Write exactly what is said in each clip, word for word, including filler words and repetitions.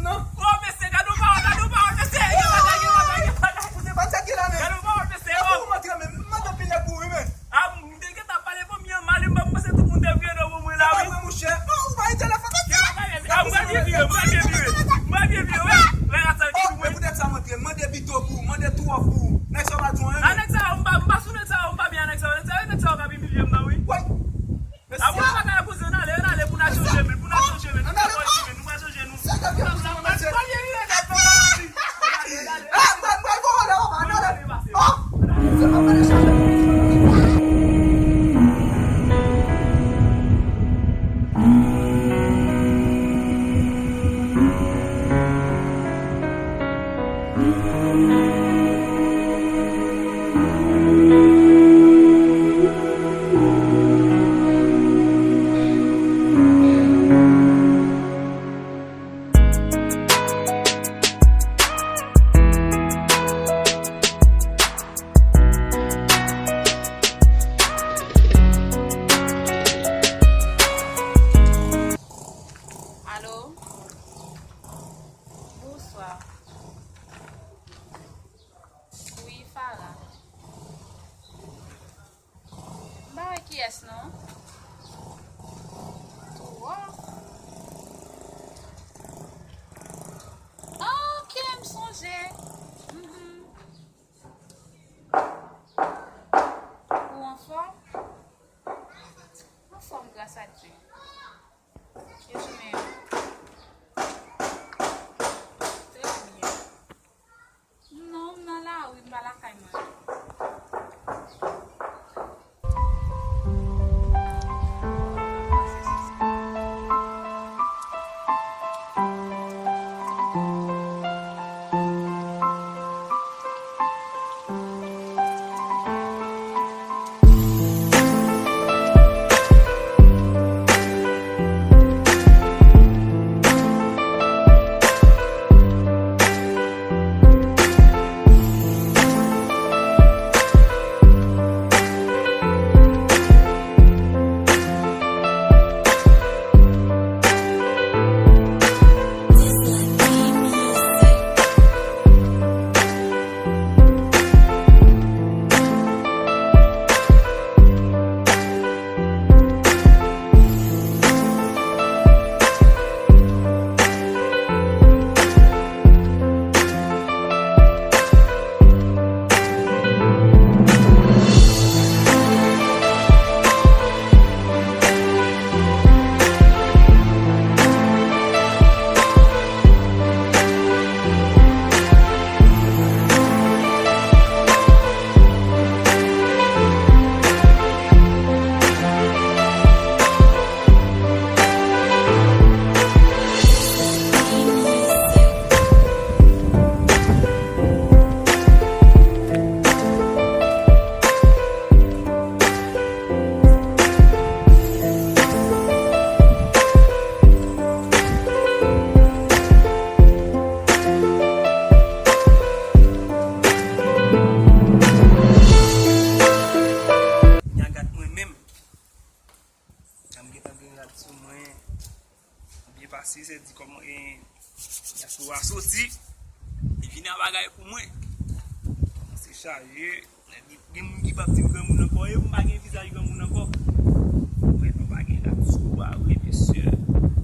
Non. Oh, mesye, gade yon pawòl, gade yon pawòl, mesye. Gen bagay, gen bagay, gen bagay. Kote pa sa ki la, men. Gade yon pawòl, mesye. Epi ou montre, men. M mande pile pou ou, men. Ah, m te gentan pale fanmi an mal, m panse tout moun te vire do pou mwen la, wi. Mwen, monchè. Non, ou pa gen telefòn. Gen bagay, mesye. Ah, m pral byen vire, m pral byen vire. M pral byen vire, wi. Lè a sa, oh, men poutèt sa, montre. Mande bito pou ou, mande twò pou ou. Nèg sa pa di anyen, men. Ah, nèg sa, m pa, m pa sou nèg sa, m pa byen a nèg sa. Nèg sa, nèg sa yo k ap imilye m nan, wi. Wi. Apre nou pa ka kouzen, n ale, n ale pou n al chanje, men, pou n al chanje, men, nou pa ka chanje, nou pa ka chanje, nou. Alo? Bonswa. Wi, Farah. M pa wè kiyès non. Twò. Ah, ok, m sonje. Mhm. Ou anfòm? Anfòm, gras a Dye. E jounen an? Trè byen. Non, m nan lari, m pa lakay mwen. Nyagat mwen menm. Jan m gentan gen rad sou mwen, byen pase, se di kòman, e, diaspora soti, li vin a bagay pou mwen. Kòmanse chaje, gen, gen moun ki p ap di m granmoun ankò, e m pa gen vizaj granmoun ankò. Mwen, nou pa gen rad sou a, wi, mesye.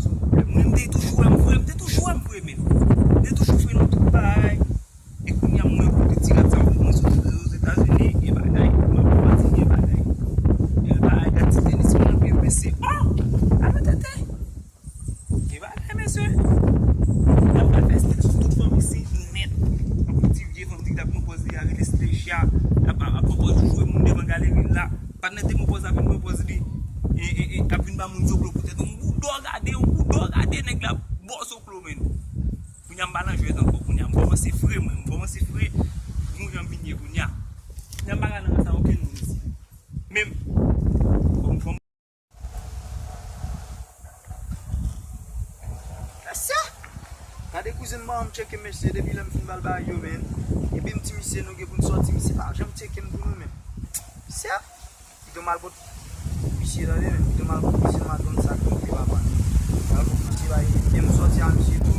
Se yon pwoblèm. Mwen, m te toujou wè m vre, m te toujou wè m vre, men. M te toujou vre nan tout bagay. E kounye a, mwen koute ti rad sa yo, mwen sot Ozetazini, gen bagay, mwen pa manti, gen bagay. Gen bagay, gad ti tenis mwen nan pye m, mesye. Oh! Ala tete! Gen bagay, mesye. Y ap pral fè stèl sou tout fanm isi, nou nèt. Tankou ti vye fanm ti k t ap pran pòz li a, rele Steja, ap, ap, ap pran pòz joure moun devan galeri l la. Patnè te pran pòz la, vin pran pòz li. E, e, e, ap vin ba moun zoklo poutèt yon boudò gade, yon boudò gade, nèg la bò zoklo, men. Kounye a m pa nan jwèt ankò, kounye a m kòmanse fre, mwen, m kòmanse fre. Gon jan m vin ye kounye a. Kounye a m pa ka nan rans a okenn moun isi. Menm. Kòm, kòm. Mesye! Gade kouzen m an, m tcheke mesye depi lè m fin ba l bagay yo, men. Epi m di misye nou gen pou n sòti, misye pa janm tcheke m pou nou menm. Mesye! Pito m al kot misye tande, men. Pito m al kot misye, m al jwenn sa k rive papa. M al kot misye, bay, men m sòti a misye tou.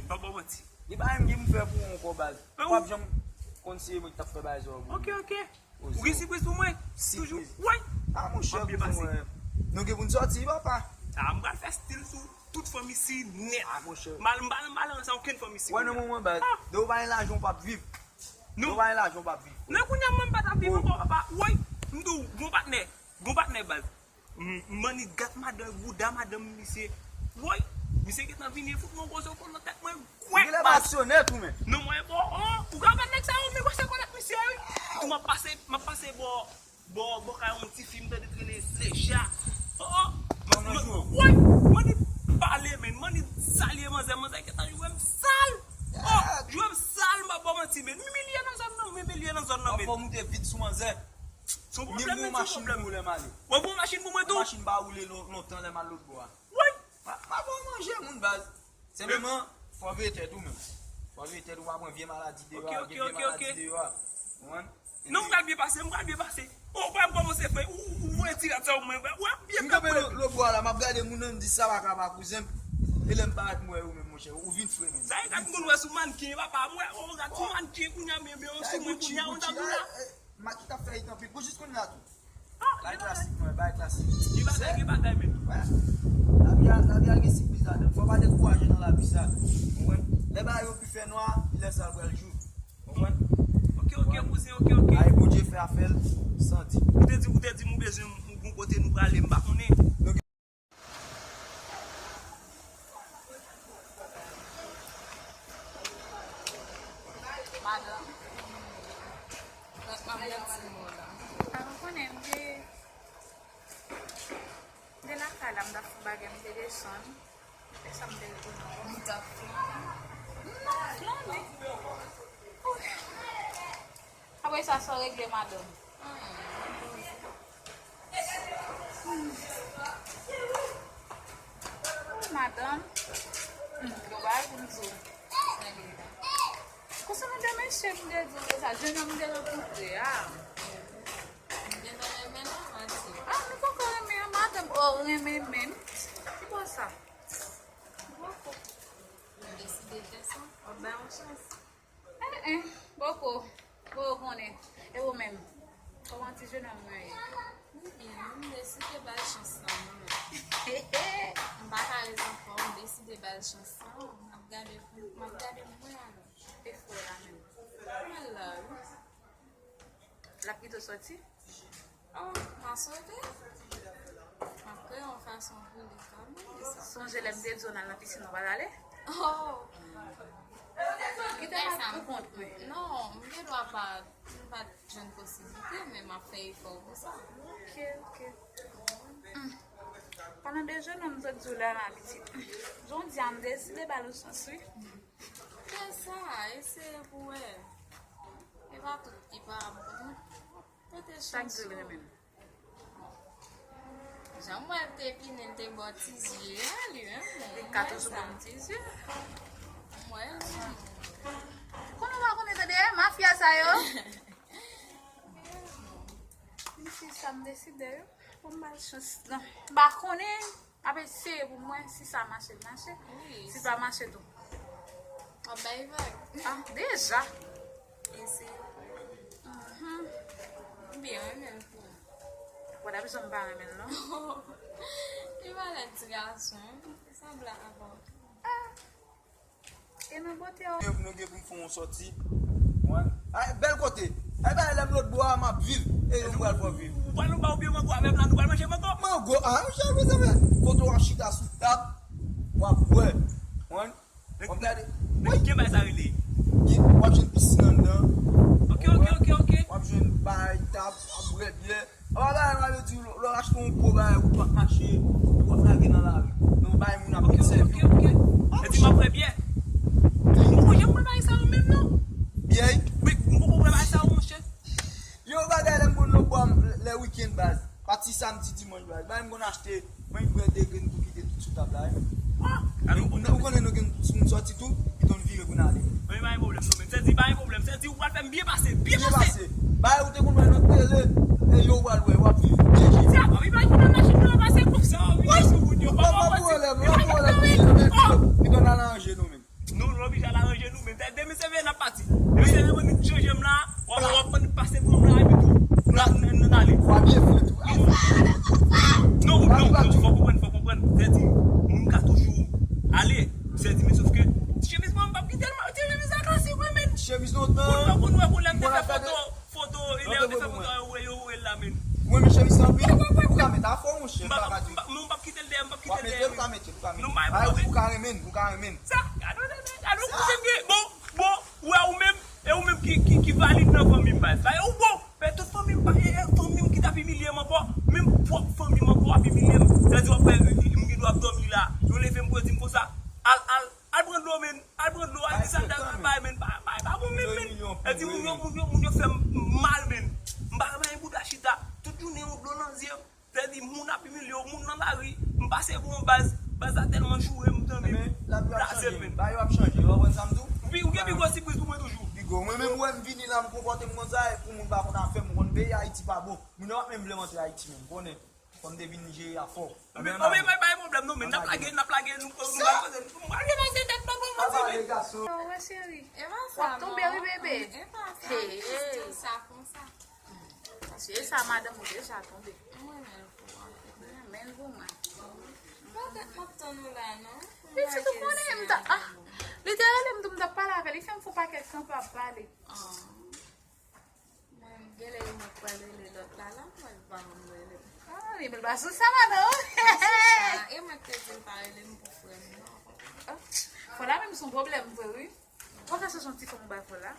men, m p ap ba w manti. Li pa menm gen pou fè pou ou ankò, baz. Ou p ap janm konn si e mwen ki t ap fè bagay sa yo pou ou. Ok, ok. Ou gen sipriz pou mwen? Toujou? Wi. Ah, monchè, kouzen mwen. Nou gen pou n sòti, papa. Ah, m pral fè stil sou tout fanm isi nèt. Ah, monchè. M pral, m pral, m pral ranse okenn fanm isi. Wè, nan moman, baz. Depi w pa gen lajan, w p ap viv. Depi w pa gen lajan, w p ap viv. Non, kounye a, mwen, m pa t ap viv ankò, papa. Woy, m di w, gon patnè. Gon patnè, baz. M, m annik gate madanm, bouda madanm misye. Woy, misye gentan vini, fout mwen gwo sokol nan tèt mwen. Kwèk, baz. Ou genlè pasyonè tou, men. Non, mwen, bon, oh, ou ka wè nèg sa yo, men mwen se konèt misye, wi. Tou m ap pase, m ap pase bò, bò, bò kay yon ti fi, m tande t rele Sleja. Oh, oh, m annik, woy, m annik pale, men, m annik salye manzè, manzè gentan jwe m sal. Oh, jwe m sal, m ap ba w manti, men. M imilye nan zòn nan, m imilye nan zòn nan, men. Fò w moute vit sou manzè. Se yon pwoblèm, men, se yon pwoblèm. Ou voye machin pou mwen tou? Machin pa woule lon-, lontan lè m al lòt bò a. Woy! M a, m a ba w manje, moun, baz. Senpleman, fò w veye tèt ou menm. Fò w veye tèt ou, pa pran vye maladi deyò a, gen vye maladi deyò a. Konprann? Non, m pral byen pase, m pral byen pase. Ou pa kòmanse fè, ou, ou, ou voye ti rad sa ou mwen, ou ap byen fè pwoblèm. M kanpe lòt bò a la, m ap gade moun nan, m di sa pa ka pa kouzen m. E lè m parèt, m wè ou menm, monchè, ou vin fre menm. Sa e rad m konn wè sou mannken, papa, m wè, oh, rad sou mannken, kounye a, men, men, sou mwen, kounye a, on tabou la. Maki k ap fè it anpil. Pou jis kounye a tou. Bay klasik, mwen, bay klasik. Gen bagay, gen bagay menm. Wè. Lavi a, lavi a gen sipriz ladan l. Fò w pa dekouraje nan lavi sa. Konprann? Lè bagay yo pi fè nwa, lè sa l pral jou. Konprann? Ok, ok, kouzen, ok, ok. Ay, Bondye fè afè l, san di. Ou te di, ou te di m ou bezwen m, ou gon kote nou prale, m pa konnen. Madanm. Mwen, mwen, mwen, ti mo la. A, ou konnen, m te, m te lakay la, m t ap fè bagay, m te desann. E sa m te retounen. M t ap flannen. M t ap flannen. Apre sa, sa w regle, madanm? Hmm. Madanm, hmm, gon bagay pou m di w. Konsènan de mesye, m te di w de sa, jennonm m te rankontre a. M gentan renmen l, manti. Ah, nou poko renmen an, madanm. Oh, renmen menm. Ki bò sa? Poko. M deside fè sa. W ap bay yon chans. Eh, eh, poko. Poko konnen. E ou menm? Kòman ti jennonm mwen ye? Li byen, m deside ba l chans lan, mwen menm. M pa ka rezon fò, m deside ba l chans lan. M ap gade, m ap gade mwen alò. E frè a menm? Mwen la, wi. L ap kite w sòti? Oh, m a sove. M ap kreye yon fason pou li ka mande sa. Sonje lè m te di w n al nan pisin, ou pa t ale? Oh! Kite m ak pou kont mwen. Non, m gen dwa pa, m pa t jwenn posiblite, men m ap fè efò pou sa. Ok, ok. Hmm. Palan de jennonm, m sot di w la, la, pitit. Jan w di a, m deside ba l yon chans, wi. Fè sa, eseye pou wè. E pa tout ki pa ap bon. Mete chans ou. Sa k di l renmen m? Jan m wè l te pinen, l te ba w ti zye a, li menm, bon, li ka toujou ban m ti zye. M wè l, non. Konnen w pa konnen tande, mafya sa yo. M di sa m deside, wi. Pou m ba l chans. Non, m pa konnen. Ap eseye pou mwen, si sa mache, l mache. Wi, si l pa mache tou. W ap bay vag. Ah, deja. Eseye. Mhm. Bezwen m pa renmen l, non. Li pa lè ti gason, wi. Sa blan avan. E nan bote w. Nou gen pou n fè yon sòti. Ay, bèl kote. Ay, bay lè m lòt bò a, m ap viv. E yo m pral fè w viv. Ou pral nou ba w pye mango avè m la, nou pral manje mango. Mango, a, monchè, koze fè. Kote w ap chita sou tab, w ap bwè. Nèg, w ap gade. Nèg, gen bagay sa rele. Gen, w ap jwenn pisin anndan. Ok, ok, ok, ok. W ap jwenn bay, tab, w ap bwè byè. Apa bagay m ap di w, lè w achte yon gwo bagay, ou p ap mache, ou p ap lage nan lari. Men w bay moun ap vin sèvi w. Ok, ok, ok. E di m ap bwè byè. M poko janm bwè bagay sa yo menm non. Byè? Wi, m poko bwè bagay sa yo, monchè. Yon bagay lè m konn lòt bò lè wikenn baz. Pati samdi, dimanch baz. Bagay m konn achte. Mwen bwè de grenn pou kite tout sou tab la, wi. Ou konnen nou gen moun sòti tou, li konn vire pou n ale. Mwen pa gen pwoblèm, non, men. Sèdi pa gen pwoblèm. Sèdi ou pral fè m byen pase, byen pase. Bay ou te konn wè nan tele, e yo pral wè, w ap viv byen jeni. Sa, wi, pa gen pwoblèm, machin nan pase, koup sa, wi, sou wout yo. Pa gen pwoblèm, pa gen pwoblèm. Li konn al aranje nou menm. Nou, nou oblije al aranje nou, men demen se veye n ap pati. Demen se veye mwen chanje m la, w ap, w ap pase pran m la, epi tou, n a, n, n, n ale. Fwa byen fre tou. Non, non, non, fò konprann, fò konprann. Sèdi, moun ka toujou ale. Sèdi, men sòf ke ti chemiz mwen, m p ap kite l, ti chemiz la klasi, wi, men. Chemiz lontan. Moun pa konn wè pou lè m te fè foto. Foto, e lè yo te fè foto, yo wè, yo wè l la, men. Mwen, men chemiz sa anpil. Ou ka met afò, monchè, m pa ka di. M p ap, m p ap kite l dèyè, m p ap kite l dèyè. W ap mete l, ou ka mete l, ou ka mete l. Ay, ou ka renmen, ou ka renmen. Sa, gade, gade, gade, kouzen m gen. Bon, bon, ou wè ou menm, e ou menm ki, ki, ki valid nan fanmi m, baz. Ba, ou bon, men tout fanmi m, e, e, fanmi m ki t ap imilye m ankò, menm pwòp fanmi m ankò ap imilye m. Sa di w ap wè, m gen dwa ap dòmi la, yo leve m pou yo di m konsa, al, al, al pran dlo, men. Al pran dlo, al di sa l ta bay, men. Bay, bay, pa bon menm, men. E di moun yo, moun yo, moun yo fè m mal, men. M pa renmen bouda chita. Tout jounen yon dlo nan zye m. Sèdi moun ap imilye w, moun nan lari. M pase pou yon baz, baz la tèlman joure m, tanmen. Blaze m, men. Bagay yo ap chanje, w konprann sa m di w? Wi, ou gen pi gwo sipriz pou mwen toujou. Pi gwo. Mwen menm, ou wè m vini la, m konpòte m konsa, e pou moun pa konn afè m, ou konn peyi Ayiti pa bon. Moun yo pa menm vle m antre Ayiti menm, konnen. Fò m te vin jere afè w. Anben, anben, pa gen pwoblèm non, men n ap lage, n ap lage, nou, nou pral koze, nou pral koze tèt nou pou mwen. Papa, le gason. Yo, wè, cheri. W ap tonbe, wi, bebe. Hey, hey. Stil sa konsa. Paske e sa, madanm ou deja tonbe. Mwen renmen l pou mwen. Mwen renmen l pou mwen. Petèt m ap tann ou la, non? Pitit ou konnen m ta, ah, li te rele m tou, m t ap pale avè l. Li fè m fè yon pakèt tan pou ap pale. Ah. Mwen, genlè e mwen k pral rele lòt la, la, mwen pa konn rele. Ah, li pa sou sa, madanm. Sou sa, e mwen k te di l pa rele m pou frè m, non. Ah, fò la menm se yon pwoblèm vre, wi. Ou pa ka chèche yon ti fanm ou bay fò la?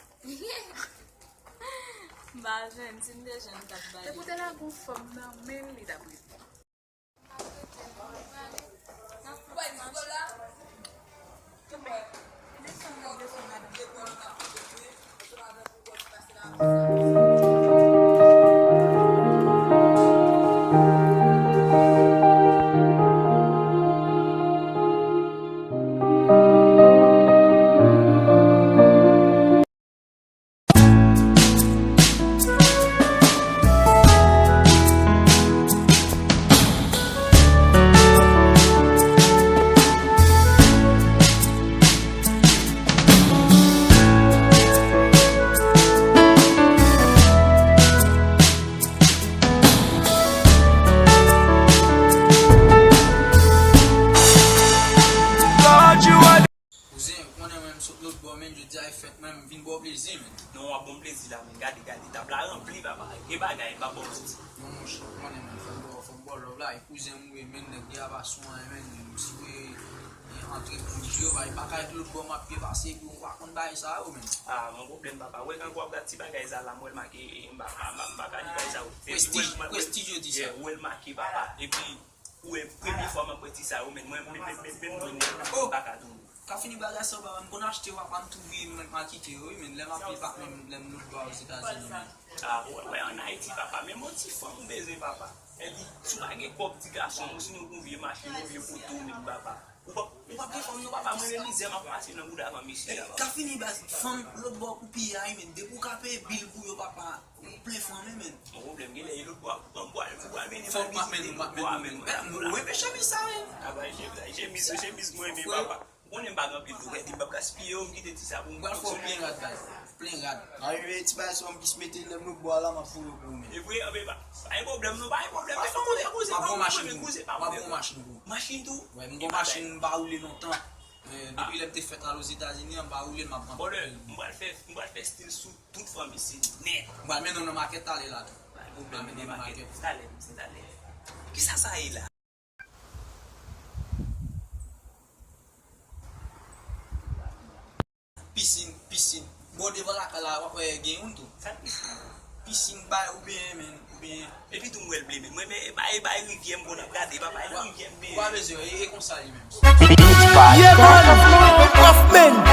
M pa jwenn, si m te jwenn, m t ap ba li. Te pou te lage yon fanm nan men l, li t ap rete. Kouzen, ou konnen mwen, m sot lòt bò, men jodi a e fèt mwen, m vin ba w plezi, men. Non, w ap ban m plezi la, men gade, gade, tab la ranpli, papa. Gen bagay, m pa ba w manti. Non, monchè, ou konnen, men, fò m ba w, fò m ba w love la, e kouzen m ou ye, men, nèg de a pa sou anyen, men, m si vre, e, antre pou di yo, pa, e pa ka ret lòt bò, m ap byen pase, epi ou pa konn bagay sa yo, men. Ah, mon pwoblèm, papa. Wè, kankou w ap gad ti bagay sa la, m wè l make, e, m pa, m pa, m pa, m pa ka di bagay sa yo. Prestige, prestige, yo di sa. Yeah, ou wè l make, papa. Epi, Ou wè, premye fwa m ap wè ti sa yo, men mwen, men, men, men, men, mwen, mwen pa ka di w. Ka fini bagay sa yo, papa, m konn achte yo, papa, m tou vire, m, m kite yo, wi, men lè m ap, pa, men lè m lòt bò Ozetazini, men. Ah, wè, wè, ann Ayiti, papa, men yon ti fanm ou bezwen, papa. Epi, si w pa gen kòb ti gason, ou sinon yon vye machin, yon vye poto, men papa. Ou pa, ou pa gen fanm, non, papa, mwen, men mizè m ap pase nan bouda fanm isi a, papa. Ka fini, baz, fanm lòt bò pou piye a, wi, men depi w ka peye bil pou yo, papa. Ou plen fanm, men. Yon pwoblèm, genlè e lòt bò, yon bò, yon bò, men fòk ou pa mennen, ou pa mennen, men. Mwen renmen chemiz sa, men. Ah, bay chemiz, chemiz, chemiz mwen renmen, papa. Ou konnen m pa gen anpil dwèt, m p ap gaspiye yo, m kite ti sa pou mwen. Pral fè w byen rad, baz. Plen rad. Ay, men ti bagay sa, m plis mete lè m nan bò la, m ap voye pou ou menm. E vre, anben, pa, pa gen pwoblèm, non, pa gen pwoblèm. Pa fè koze, pa koze, pa koze, pa koze. M ap voye machin pou ou. Machin tou? Wè, m gen machin, m pa woule lontan. Eh, depi lè m te fèt al Ozetazini, m pa woule, m ap vann. Brother, m pral fè, m pral fè stil sou tout fanmi, se nèt. M pral mennen w nan makèt talè la tou. Pa gen pwoblèm, mennen nan makèt. Talè, se talè. Kisa sa ye la? Pisin, pisin. Bò devan lakay la, w ap wè gen youn tou. Sa pisin? Pisin bay oubyen, men, oubyen. Epi tou m wè l ble, men mwen, men, bay, bay rivyè m konn ap gade, papa, e nan rivyè m benyen. Ou pa bezwen, e, e konsa li menm. Beats by Hoffman.